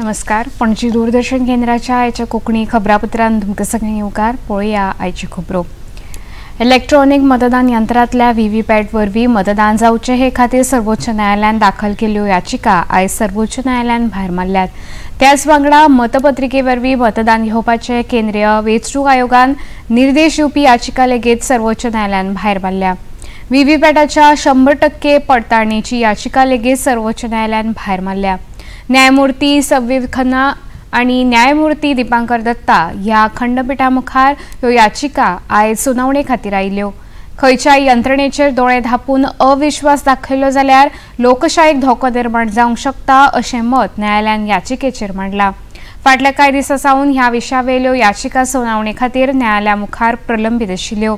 नमस्कार, पणजी दूरदर्शन केंद्राच्या आयच्या कोंकणी खबरापत्रान तुमकां सगळ्यांक येवकार. पळोवया आयची खबरो. इलेक्ट्रॉनिक मतदान यंत्रांतल्या व्हीव्हीपॅट वरवीं मतदान जावचें हे खातीर सर्वोच्च न्यायालयान दाखल केल्ल्यो याचिका आयज सर्वोच्च न्यायालयान भायर मारल्यात. त्याच वांगडा मतपत्रिके वरवीं मतदान घेवपाचे केंद्रीय वेंचणूक आयोगान निर्देश दिवपी याचिका लेगीत सर्वोच्च न्यायालयान भायर मारल्या. व्हीव्हीपॅटाच्या 100% पडताळणीची याचिका लेगीत सर्वोच्च न्यायालयान भायर मारल्या. न्यायमूर्ती संजीव खन्ना आणि न्यायमूर्ती दीपांकर दत्ता ह्या खंडपीठा मुखार ह्यो याचिका आयज सुनावणे खातीर आयिल्ल्यो. खंयच्याय यंत्रणेचेर दोळे धांपून अविश्वास दाखयलो जाल्यार लोकशायेक धोको निर्माण जावंक शकता अशें मत न्यायालयान याचिकेचेर मांडलां. फाटल्या कांय दिसां सावन ह्या विशयावेल्यो याचिका सुनावणे खातीर न्यायालया मुखार प्रलंबीत आशिल्ल्यो.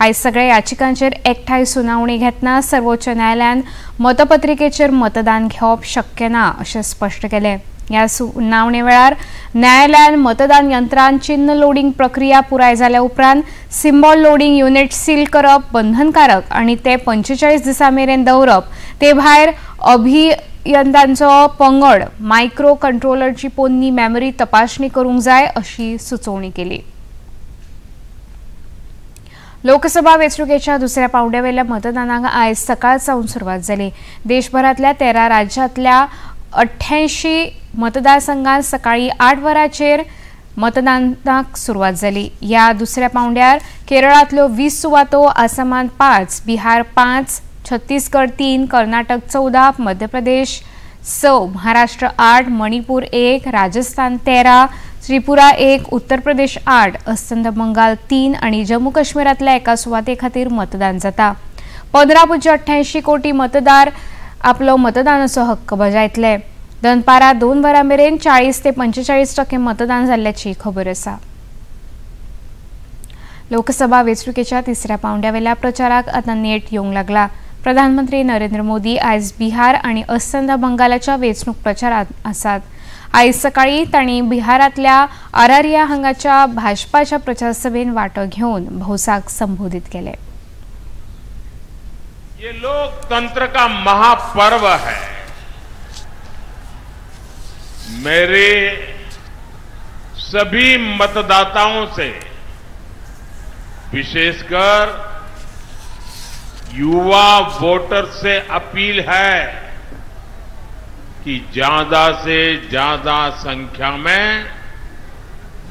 आयज सगळ्या याचिकांचेर एकठांय सुनावणी घेतना सर्वोच्च न्यायालयान मतपत्रिकेचेर मतदान घेवप शक्य ना अशें स्पश्ट केलें. ह्या सुनावणे वेळार न्यायालयान मतदान यंत्रान चिन्ह लोडिंग प्रक्रिया पुराय जाल्या उपरांत सिम्बॉल लोडिंग युनिट सील करप बंधनकारक आनी ते 45 दिसां मेरेन दवरप, ते भायर अभियंत्यांचो पंगड मायक्रो कंट्रोलरची पोन्नी मेमरी तपासणी करूंक जाय अशी सुचोवणी केली. लोकसभा वेंचणुकेच्या दुसऱ्या पावंड्यावेल्या मतदानाक आयज सकाळ सावन सुरवात जाली. देशभरांतल्या 13 राज्यांतल्या 88 मतदारसंघात सकाळी 8 वरांचेर मतदानाक सुरवात जाली. ह्या दुसऱ्या पावंड्यार केरळांतल्यो 20 सुवातो, आसामांत 5, बिहार 5, छत्तीसगड 3, कर्नाटक 14, मध्य प्रदेश 6, महाराष्ट्र 8, मणिपूर 1, राजस्थान 13, त्रिपुरा 1, उत्तर प्रदेश 8, अस्तंत बंगाल 3 आणि जम्मू काश्मीरांतल्या एका सुवाते खातीर मतदान जाता. 15.88 कोटी मतदार आपलो मतदानाचो हक्क बजायतले. दनपारा 2 वरां मेरेन 40 ते 45% मतदान जाल्ल्याची खबर आसा. लोकसभा वेंचणुकेच्या तिसऱ्या पावंड्यावेल्या प्रचाराक आतां नेट येवंक लागला. प्रधानमंत्री नरेंद्र मोदी आयज बिहार आणि अस्तंत बंगालाच्या वेंचणूक प्रचारात आसात. आयज सकाळी तांणी बिहारांतल्या अरारिया हांगाच्या भाजपाच्या प्रचार सभेन वांटो घेवन भौसाक संबोधित केले. ये लोकतंत्र का महापर्व है. मेरे सभी मतदाताओं से, विशेषकर युवा वोटर से अपील है कि ज्यादा से ज्यादा संख्या में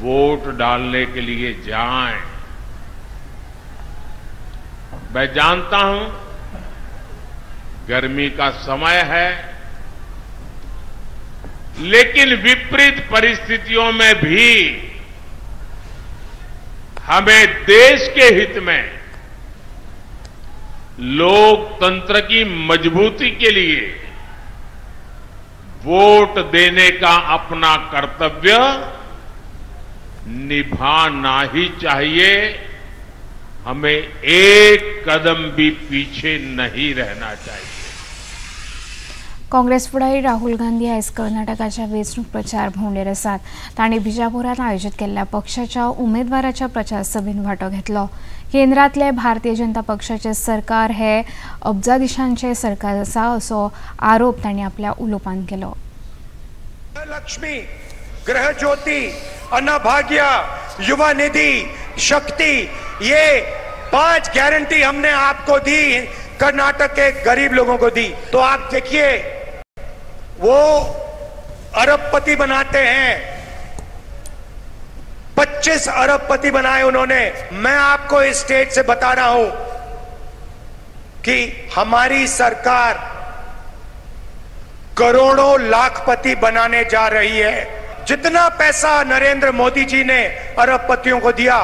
वोट डालने के लिए जाएं। मैं जानता हूं गर्मी का समय है, लेकिन विपरीत परिस्थितियों में भी हमें देश के हित में, लोकतंत्र की मजबूती के लिए वोट देने का अपना कर्तव्य निभाना ही चाहिए। हमें एक कदम भी पीछे नहीं रहना चाहिए. काँग्रेस फुडारी राहुल गांधी आयज कर्नाटकाच्या वेंचणूक प्रचार भोंवडेर आसात. तांणी बिजापुरांत आयोजीत केल्ल्या पक्षाच्या उमेदवाराच्या प्रचार सभेन वांटो घेतलो. केंद्रांतले भारतीय जनता पक्षाचे सरकार हे अब्जाधीशांचे सरकार आसा असो आरोप तांणी आपल्या उलोवपान केलो. लक्ष्मी, गृह ज्योति, अन्नभाग्य, युवा निधि, शक्ति, ये 5 गारंटी हमने आपको दी, कर्नाटक के गरीब लोगों को दी. तो आप देखिए, वो अरबपति बनाते हैं, 25 अरबपति बनाए उन्होंने. मैं आपको इस स्टेट से बता रहा हूं कि हमारी सरकार करोड़ों लाखपति बनाने जा रही है. जितना पैसा नरेंद्र मोदी जी ने अरबपतियों को दिया,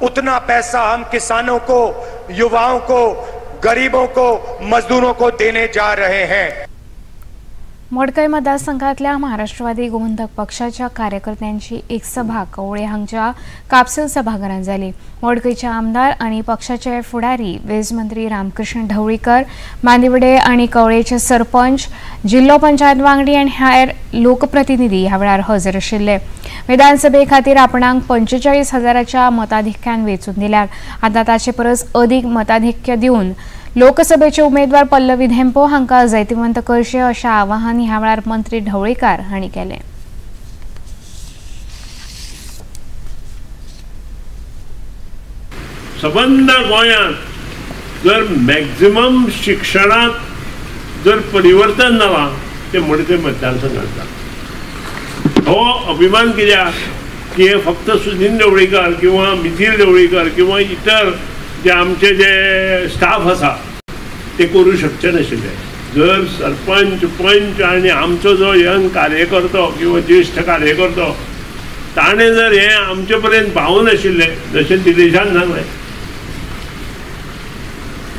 उतना पैसा हम किसानों को, युवाओं को, गरीबों को, मजदूरों को देने जा रहे हैं. मडकय मतदारसंघातल्या महाराष्ट्रवादी गोमंतक पक्षाच्या कार्यकर्त्यांची एक सभा कवळे हांगच्या कापसेल सभाघरांत जाली. मडकयचे आमदार आनी पक्षाचे फुडारी वीज मंत्री रामकृष्ण ढवळीकर, मांदिवडे आनी कवळेचे सरपंच, जिल्लो पंचायत वांगडी आनी हेर लोकप्रतिनिधी ह्या वेळार हजर आशिल्ले. विधानसभे खातीर आपणाक 45,000च्या मताधिक्यान वेंचून दिल्यात. आतां ताचे परस अदीक मताधिक्य दिवन लोकसभेचे उमेदवार पल्लवी धेंपो हांकां जैतिवंत करचे अशें आवाहन ह्या वेळार मंत्री ढवळीकार हांणी केलें. सबंद गोंयांत जर मॅक्झिमम शिक्षणांत जर परिवर्तन जालां तें मडकय मतदारसंघात जालां. हो अभिमान कित्याक की हे फक्त सुदिन ढवळीकर किंवा मिथिल ढवळीकर किंवा इतर जे आमचे जे स्टाफ आसा ते करूं शकचे नाशिल्ले. जर सरपंच पंच आनी आमचो जो यंग कार्यकर्तो किंवा ज्येश्ठ कार्यकर्तो ताणें जर हें आमचे पर्यंत पावूं नाशिल्लें जशें दिलेशान सांगलें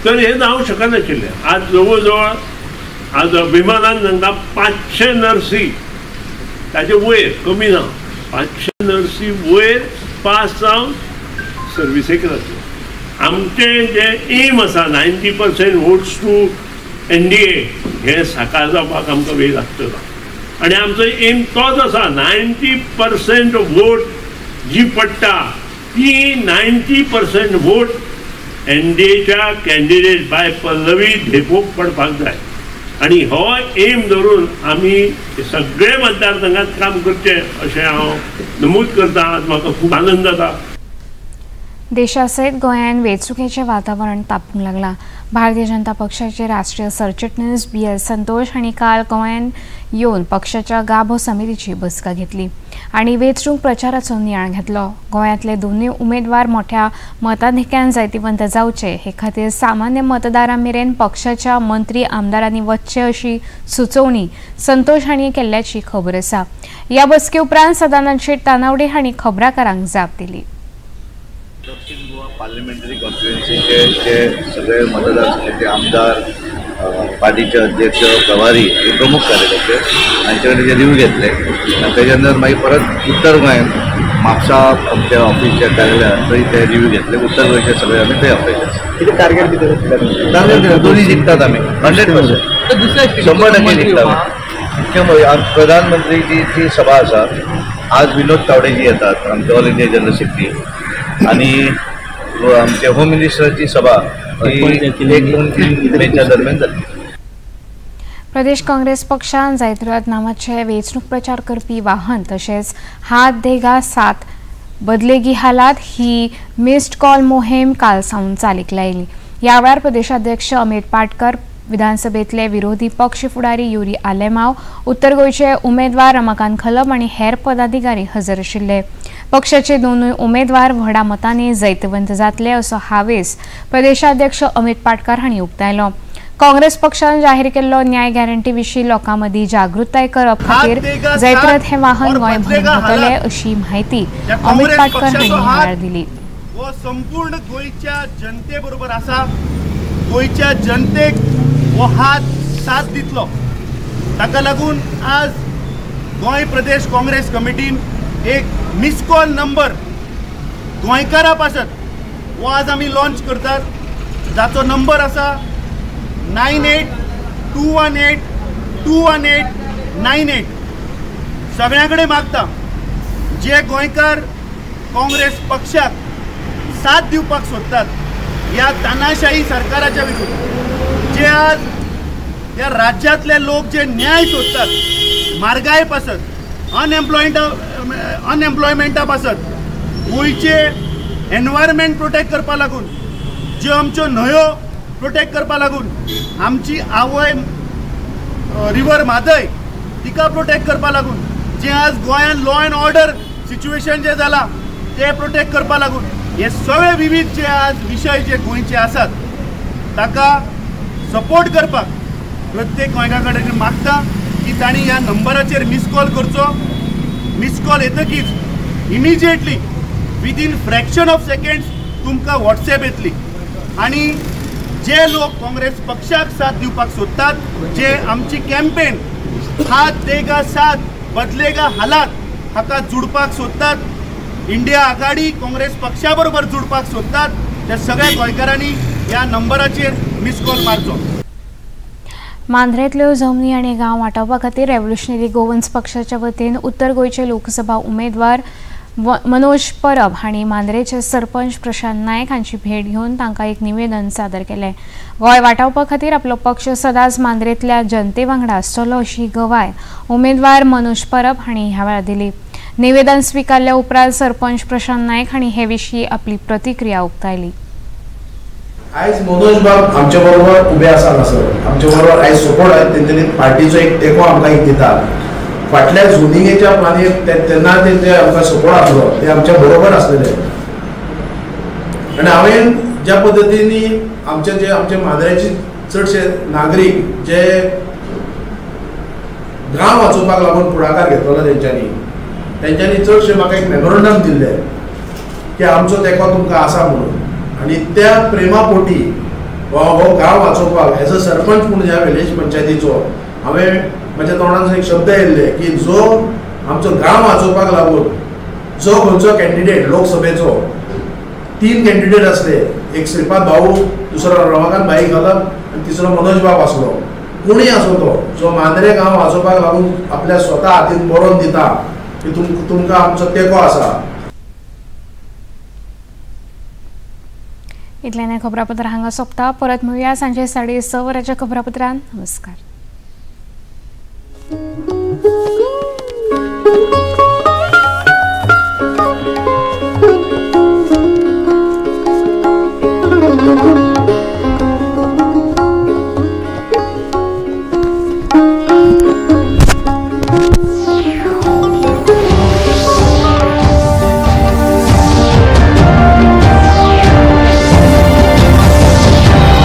तर हें जावंक शकनाशिल्लें. आज जवळ जवळ आज अभिमानान सांगता 500 नर्सी ताचे वयर कमी ना 500 नर्सी वयर पास जावन सर्विसेक जातले. आमचें जें एम आसा 90% वोट्स टू NDA हें साकार जावपाक आमकां वेळ लागतलो आनी आमचो एम तोच आसा. 90% वोट जी पडटा ती 90% वोट NDAच्या कॅन्डिडेट बाय पल्लवी धेंपोक पडपाक जाय आनी हो एम धरून आमी सगळे मतदारसंघात काम करचें अशें हांव नमूद करता. आज म्हाका खूब आनंद जाता. देशासयत गोंयांत वेंचणुकेचें वातावरण तापूंक लागलां. भारतीय जनता पक्षाचे राष्ट्रीय सरचिटणीस BL Santosh हांणी काल गोंयांत येवन पक्षाच्या गाभो समितीची बसका घेतली आनी वेंचणूक प्रचाराचो नियाळ घेतलो. गोंयांतले दोनूय उमेदवार मोठ्या मताधिक्यान जैतिवंत जावचे हे खातीर सामान्य मतदारां मेरेन पक्षाच्या मंत्री आमदारांनी वचचे अशी सुचोवणी संतोष हांणी केल्ल्याची खबर आसा. ह्या बसके उपरांत सदानंद शेट तानावडे हांणी खबराकारांक जाप दिली. दक्षिण गोवा पार्लमेंटरी कॉन्स्टिट्युएन्सीचे जे सगळे मतदारसंघाचे आमदार, पार्टीचे अध्यक्ष, प्रभारी हे प्रमुख कार्यकर्ते हांचे कडेन जे रिव्यू घेतले आनी तेच्या नंतर मागीर परत उत्तर गोंयांत म्हापसा आमच्या ऑफिसच्या कार्यालयात थंय ते रिव्यू घेतले. उत्तर गोंयचे सगळे आमी थंय आपयले. कितें टार्गेट कितें? टार्गेट दोन्ही जिखतात आमी 100% 100% जिखतात. मुख्य प्रधानमंत्रीची जी सभा आसा आज विनोद तावडेजी येतात आमचे ऑल इंडिया जनरल सेक्रेटरी आणि आमचे होम मिनिस्टरची सभा 1, 2, 3 मेच्या दरम्यान जातली. प्रदेश काँग्रेस पक्षान जैत्रथ नावाचे वेंचणूक प्रचार करपी वाहन तशेंच हात देगा सात बदलेगी हालात ही मिस्ड कॉल मोहीम काल सावन चालीक लायली. ह्या वेळार प्रदेशाध्यक्ष अमित पाटकर, विधानसभेतले विरोधी पक्ष फुडारी युरी आलेमाव, उत्तर गोंयचे उमेदवार रमाकांत खलप आनी हेर पदाधिकारी हजर आशिल्ले. पक्षाचे दोनूय उमेदवार व्हडा मतांनी जैतवंत जातले असो हावेस प्रदेशाध्यक्ष अमित पाटकर हांणी उक्तायलो. काँग्रेस पक्षान जाहीर केल्लो न्याय गॅरंटी विशीं लोकां मदीं जागृताय करप खातीर जैत्रथ हें वाहन गोंयभर भोंवतले अशी म्हायती अमित पाटकर हांणी ह्या वेळार दिली. संपूर्ण गोंयच्या जनते बरोबर आसा. गोंयच्या जनतेक हो हात साथ दितलो. ताका लागून आज गोंय प्रदेश काँग्रेस कमिटीन एक मिस कॉल नंबर गोंयकारा पासत हो आज आमी लॉन्च करतात, जाचो नंबर आसा 98 218 218 98. सगळ्यां कडेन मागता जे गोंयकार काँग्रेस पक्षाक साथ दिवपाक सोदतात ह्या तानाशाही सरकाराच्या विरुद्ध, जे आज ह्या राज्यांतले लोक जे न्याय सोदतात म्हारगाय पासत, अनएम्प्लॉयमेंटा पासत, गोंयचे एनवायरमेंट प्रोटेक्ट करपा लागून, ज्यो आमच्यो न्हंयो प्रोटेक्ट करपा लागून, आमची आवय रिवर म्हादय तिका प्रोटेक्ट करपा लागून, जे आज गोंयांत लॉ एंड ऑर्डर सिच्युएशन जे जाला ते प्रोटेक्ट करपा लागून, हे सगळे विविध जे आज विशय जे गोंयचे आसात ताका सपोर्ट करपाक प्रत्येक गोंयकारा कडेन मागता की तांणी ह्या नंबराचेर मिस कॉल करचो. मिस कॉल येतकीच immediately within fraction of seconds तुमकां वॉट्सएप येतली आनी जे लोक काँग्रेस पक्षाक साथ दिवपाक सोदतात, जे आमची कॅम्पेन हात देगा साथ बदलेगा हालात हाका जुडपाक सोदतात, इंडिया आघाडी काँग्रेस पक्षा बरोबर जुडपाक सोदतात, त्या सगळ्या गोंयकारांनी ह्या नंबराचेर मिस कॉल मारचो. मांद्रेंतल्यो जमनी आनी गांव वाटावपा खातीर रेव्होल्युशनरी गोवन्स पक्षाच्या वतीन उत्तर गोंयचे लोकसभा उमेदवार मनोज परब हांणी मांद्रेचे सरपंच प्रशांत नायक हांची भेट घेवन तांकां एक निवेदन सादर केलें. गोंय वाटावपा खातीर आपलो पक्ष सदांच मांद्रेंतल्या जनते वांगडा आसतलो अशी गवाय उमेदवार मनोज परब हांणी ह्या वेळार दिली. निवेदन स्विकारल्या उपरांत सरपंच प्रशांत नायक हांणी हे विशीं आपली प्रतिक्रिया उक्तायली. आयज मनोज बाब आमच्या बरोबर उबे आसा हांगासर, आमच्या बरोबर आयज सपोर्ट आहे, तेंच्यांनी पार्टीचो एक तेंको आमकां एक दिता. फाटल्या झोनिंगेच्या प्लानीर तेन्ना तेंचे आमकां सपोर्ट आसलो, ते आमच्या बरोबर आसलेले. आनी हांवें ज्या पद्दतींनी आमचे जे आमचे मांद्र्याचे चडशे नागरीक जे गांव वाचोवपाक लागून फुडाकार घेतलो तेंच्यांनी तेंच्यांनी चडशे म्हाका एक मेमोरंडम दिल्लें की आमचो तेंको तुमकां आसा म्हणून. आनी त्या प्रेमा पोटी हो गांव वाचोवपाक एज अ सरपंच म्हूण ह्या विलेज पंचायतीचो हांवें म्हज्या तोंडान एक शब्द येयल्ले की जो आमचो गांव वाचोवपाक लागून जो खंयचो कॅन्डिडेट लोकसभेचो 3 कॅन्डिडेट आसले, एक श्रीपाद भाऊ, दुसरो रमाकांत भाई खलप आनी तिसरो मनोज बाब आसलो. कोणूय आसूं तो जो मांद्रे गांव वाचोवपाक लागून आपल्या स्वता हातीन बरोवन दिता की तुमकां आमचो तेंको आसा. इतल्यान खबरापत्र हांगा सोंपता. परत मेळुया सांजे 6:30 वरांच्या खबरापत्रान. नमस्कार.